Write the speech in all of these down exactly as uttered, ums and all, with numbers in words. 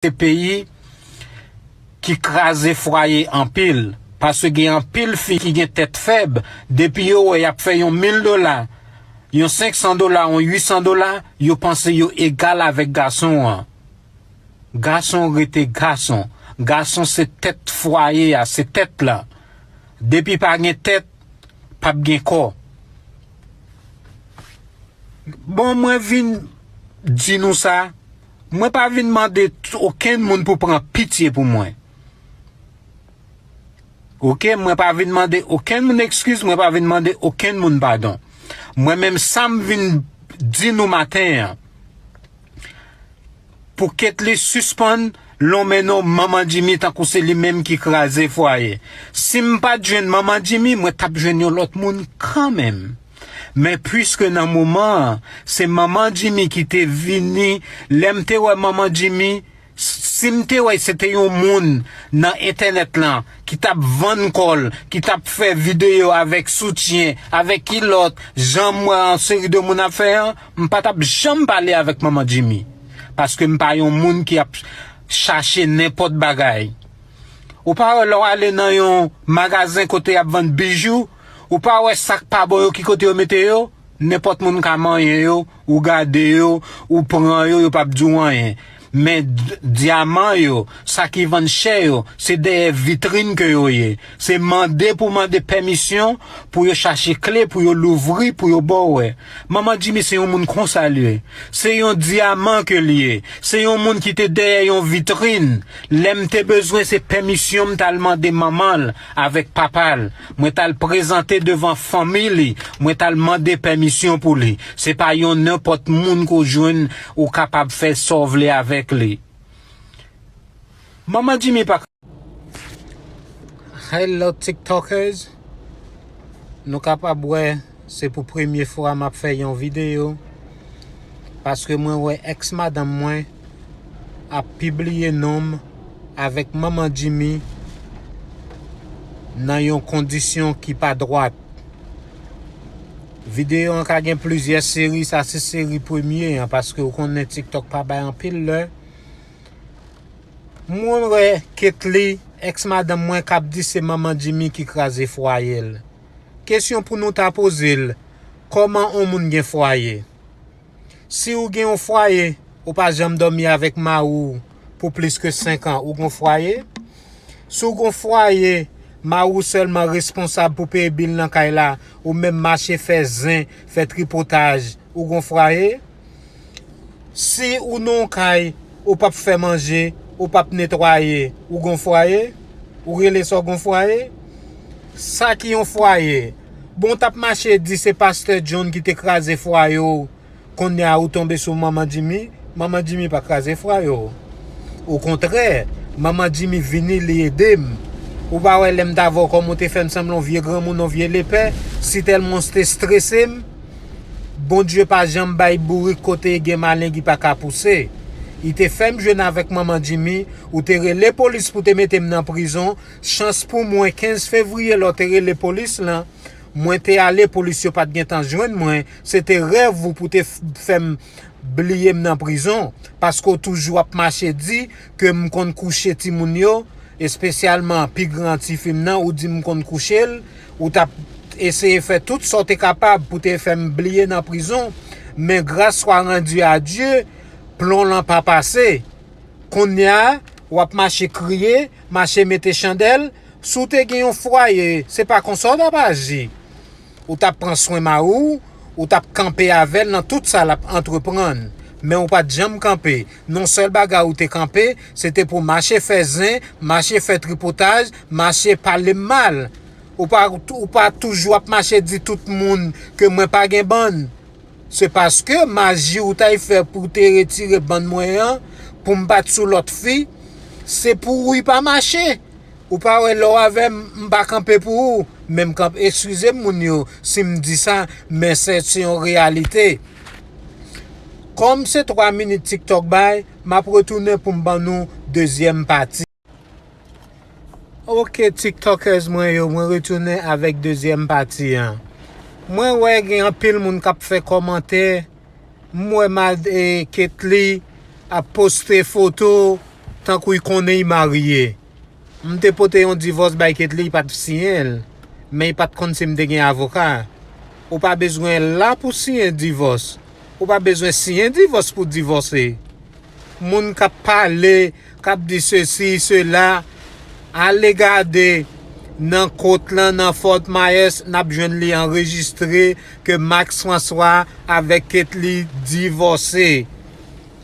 se peyi ki kraze fwaye anpil. Paske gen anpil fi ki gen tèt fèb, depi yo wè y ap fè yon mil dola, yon senk san dola, yon uit san dola, yo panse yo egal avèk gason an. Gason rete gason. Gason se tèt fwaye a, se tèt la. Depi pa gen tèt, p ap gen kò. Bon, mwen vin di nou sa, mwen pa vin mande okenn moun pou pran pitye pou mwen. Oke, mwen pa vin mande okenn moun ekskiz, mwen pa vin mande okenn moun padon. Mwen menm, sa m vin di nou maten an, pou Ketly sispann lonmen non Manman Jimmy tankou se li menm ki kraze fwaye. Si m pa t jwenn Manman Jimmy, mwen t ap jwenn yon lòt moun kanmenm. Men piske nan moman an, se Manman Jimmy ki te vini, lè m te wè Manman Jimmy, si m te wè se te yon moun nan entènèt lan ki t ap vann kò l, ki t ap fè videyo avèk soutyen, avèk kilòt, jan m wè yon seri de moun ap fè an, m pa t ap janm pale avèk Manman Jimmy. Paske m pa yon moun ki ap chache nenpòt bagay. Ou pa wè lè w ale nan yon magazen kote y ap vann bijou, ou pa wè sa k pa bon yo ki kote yo mete yo? Nenpòt moun ka manyen yo, ou gade yo, ou pran yo, yo p ap di w anyen. Men d-, dyaman yo, sa ki vann chè yo, se dèyè vitrin ke yo ye. Se mande pou mande pèmisyon, pou yo chache kle, pou yo louvri, pou yo ba w wè. Manman Jimmy se yon moun konsa l ye. Se yon dyaman ke l ye. Se yon moun ki te dèyè yon vitrin. Lè m te bezwen, se pèmisyon m t al mande manman l avèk papa l. Mwen t al prezante devan fanmi li. Mwen t al mande pèmisyon pou li. Se pa yon nenpòt moun ke w jwenn ou kapab fè sa w vle avèk li. Manman Jimmy pa Hello TikTokers. Nou kapab wè se pou premye fwa m ap fè yon videyo, paske mwen wè èks madanm mwen ap pibliye non m avèk Manman Jimmy nan yon kondisyon ki pa dwat. Videyo an ka gen plizyè seri, sa se seri premye an, paske w konnen TikTok pa bay anpil lè. Mwen wè Ketly, èks madanm mwen, k ap di se Manman Jimmy ki kraze fwaye l. Kesyon pou nou ta poze l, kòman on moun gen fwaye? Si ou gen yon fwaye, ou pa janm dòmi avèk mari w pou plis ke senk an, ou gon fwaye? Si w gon fwaye, mari w sèlman responsab pou peye bil nan kay la, ou menm mache fè zen, fè tripotaj, ou gon fwaye? Si ou nan yon kay, ou p ap fè manje, ou p ap netwaye, ou gon fwaye? Ou rele sa w gon fwaye? Sa ki yon fwaye? Bon, w t ap mache di se pastè John ki te kraze fwaye w, kounye a ou tonbe sou Manman Jimmy? Manman Jimmy pa kraze fwaye w. Okontrè, Manman Jimmy vini, li ede m. Ou pa wè lè m t avè w kòman w te fè m sanble yon vye granmoun, yon vye lepè, si tèlman w te strese m? Bondye pa janm bay bourik kote gen maleng li pa ka pouse. Li te fè m jwenn avèk Manman Jimmy, ou te rele polis pou te mete m nan prizon. Chans pou mwen, kenz fevriye lè w te rele polis lan, mwen te ale, polis yo pa t gentan jwenn mwen. Se te rèv ou pou te f-, fè m bliye m nan prizon, paske w toujou ap mache di ke m konn kouche timoun yo, espesyalman pi gran tifi m nan, ou di m konn kouche l, ou t ap eseye fè tout sa w te kapab pou te fè m bliye nan prizon, men grâce soit rendue à Dieu, plon lan pa pase. Kounye a, w ap mache kriye, mache mete chandèl. Si w te gen yon fwaye, se pa konsa w t ap aji. Ou t ap pran swen mari w, ou t ap kanpe avè l nan tout sa l ap antreprann. Men ou pa t janm kanpe. Yon sèl bagay ou te kanpe, se te pou mache fè zen, mache fè tripotaj, mache pale m mal. Ou pa, ou pa toujou ap mache di tout moun ke mwen pa gen bann. Se paske maji ou t al fè pou te retire bann mwen an, pou m pa t sou lòt fi, se pou ou li pa mache. Ou pa wè lè w avè m, m pa kanpe pou ou, men m kanpe, eskize m moun yo si m di sa, men se, se yon reyalite. Kòm se twa minit TikTok bay, m ap retounen pou m ban nou dezyèm pati. Ok, TikTokers mwen yo, mwen retounen avèk dezyèm pati an. Mwen wè gen anpil moun k ap fè kòmantè. M wè mad-, e, Ketly ap poste foto, Tankou y konnen y marye. M te pote yon divòs bay Ketly, y pa t siyen l, men y pa t konn si m te gen avoka. Ou pa bezwen la pou siyen divòs. Ou pa bezwen siyen divòs pou divòse. Moun k ap pale, k ap di sesi, sela, ale gade nan kot lan, nan Fort Myers, n ap jwenn li anrejistre ke Max François avèk Ketly divòse.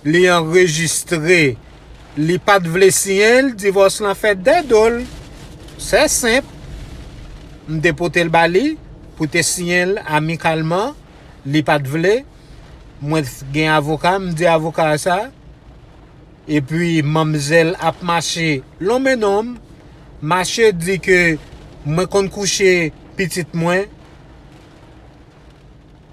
Li anrejistre. Li pa t vle siyen l, divòs lan fèt dèyè do l. Se senp. M te pote l ba li pou te siyen l amikalman. Li pa t vle. Mwen gen avoka, m di avoka a sa. Epi manmzèl ap mache lonmen non m, mache di ke mwen konn kouche pitit mwen.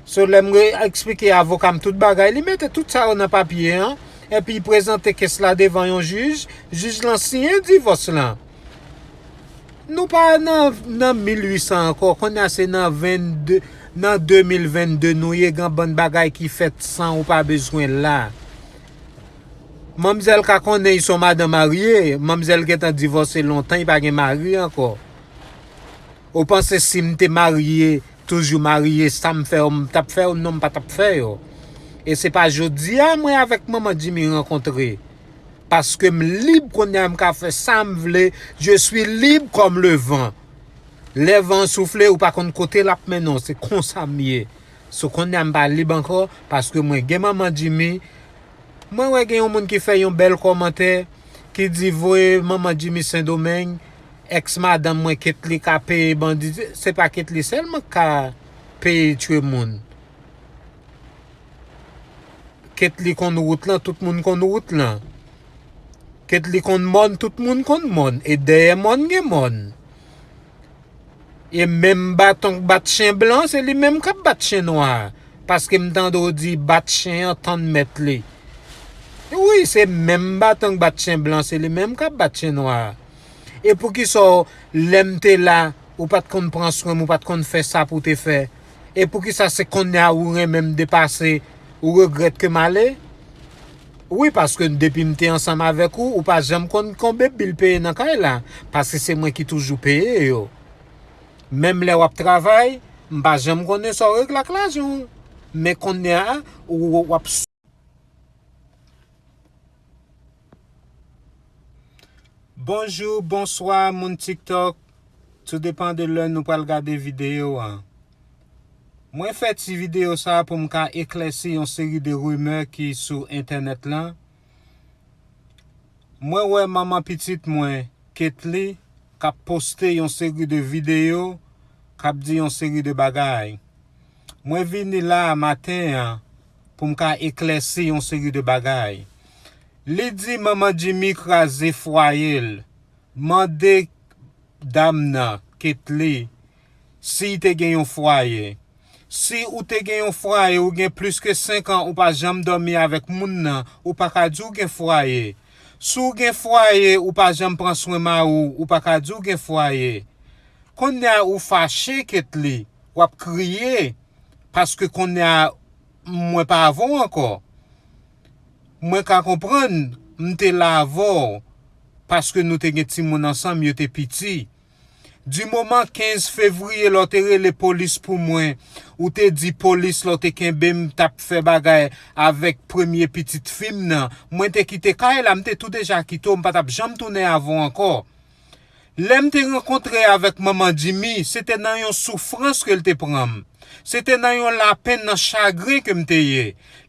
So, lè m re-, eksplike avoka m tout bagay, li mete tout sa yo nan papye an, epi prezante kès la devan yon jij, jij lan siyen divòs lan. Nou pa nan, nan mil uit san ankò, kounye a se nan vennde, nan de mil vennde nou ye, gen bann bagay ki fèt san ou pa bezwen la. Manmzèl ka konnen y se yon madanm marye, manmzèl gentan divòse lontan, y pa gen mari ankò. Ou panse si m te marye, toujou marye, sa m fè yo, m t ap fè yo? Non, m pa t ap fè yo. E se pa jodi a mwen avèk manman Jimmy rankontre. Paske m lib kounye a, m ka fè sa m vle. Je suis libre comme le vent. Lè van an soufle, ou pa konn kote l ap mennen w. Se konsa m ye. So kounye a m pa lib ankò, paske mwen gen manman Jimmy. Mwen wè gen yon moun ki fè yon bèl kòmantè, ki di voye manman Jimmy Sendomeng, èks madanm mwen Ketly ka peye bandi. Se pa Ketly sèlman k ka peye tchwe moun. Ketly konn wout lan, tout moun konn wout lan. Ketly konn mòn, tout moun konn mòn. E dèyè mòn gen mòn. E menm baton k bat chen blan, se li menm k ap bat chen nwa. Paske m tande w di bat chen an tann mèt li. Wi, se menm baton k bat chen blan, se li menm k ap bat chen nwa. E poukisa w, lè m te la, ou pa t konn pran swen m, ou pa t konn fè sa pou w te fè? E poukisa se kounye a ou renmen m depase, ou regrèt ke m ale? Wi, paske depi m te ansanm avèk ou, ou pa janm konn konbe bil peye nan kay la, paske se mwen ki toujou peye yo. Menm lè w ap travay, m pa janm konnen sa w regle ak lajan w. Men kounye a, ou, w ap Bonjou, bonswa, moun TikTok. Tou depan de lè nou pral gade videyo an. Mwen fè ti videyo sa a pou m ka eklèsi yon seri de rimè ki sou entènèt lan. Mwen wè manman pitit mwen, Ketly, k ap poste yon seri de videyo, k ap di yon seri de bagay. Mwen vini la a maten an pou m ka eklèsi yon seri de bagay. Li di manman Jimmy kraze fwaye l. Mande dam nan, Ketly, si l te gen yon fwaye. Si ou te gen yon fwaye, ou gen plis ke senk an, ou pa janm dòmi avèk moun nan, ou pa ka di w gen fwaye. Si w gen fwaye, ou pa janm pran swen mari w, ou pa ka di w gen fwaye. Kounye a ou fache, Ketly, w ap kriye, paske kounye a mwen pa avè w ankò. Mwen ka konprann, m te la avè w, paske nou te gen timoun ansanm, yo te piti. Di moman kenz fevriye, lè w te rele polis pou mwen, ou te di polis lè w te kenbe m, t ap fè bagay avèk premye pitit fi m nan. Mwen te kite kay la, m te tou deja kite w, m pa t ap janm tounen avè w ankò. Lè m te rankontre avèk manman Jimmy, se te nan yon soufrans ke l te pran m. Se te nan yon lapenn, nan chagren ke m te ye.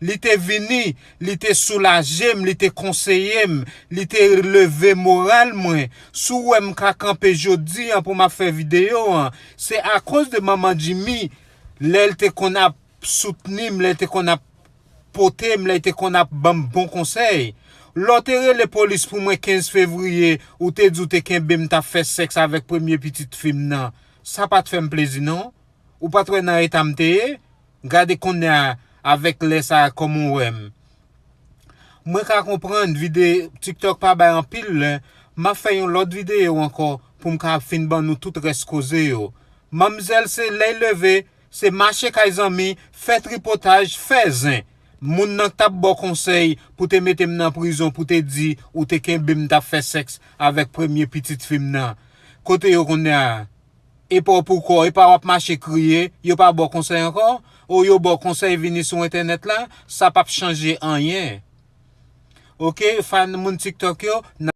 Li te vini, li te soulaje m, li te konseye m, li te leve moral mwen. Si w wè m ka kanpe jodi an pou m ap fè videyo an, se akoz de manman Jimmy, lè l te konn ap soutni m, lè l te konn ap pote m, lè l te konn ap ban m bon konsèy. Lè w te rele polis pou mwen kenz fevriye, ou te di w te kenbe m t ap fè sèks avèk premye pitit fi m nan. Sa pa t fè m plezi non. Ou pa t wè nan eta m te ye? Gade kounye a avèk lè sa a kòman w wè m. Mwen ka konprann vide TikTok pa bay anpil lè, m ap fè yon lòt videyo ankò pou m ka fin ban nou tout rès koze yo. Manmzèl se lè l leve, se mache kay zanmi, fè tripotaj, fè zen. Moun nan k t ap ba w konsèy pou te mete m nan prizon, pou te di ou te kenbe m t ap fè sèks avèk premye pitit fi m nan, kote yo kounye a? E pa w pou kò, e pa w ap mache kriye, yo pa ba w konsèy ankò? Ou yo ba w konsèy, vini sou entènèt la, sa p ap chanje anyen. Oke, fan moun TikTok yo,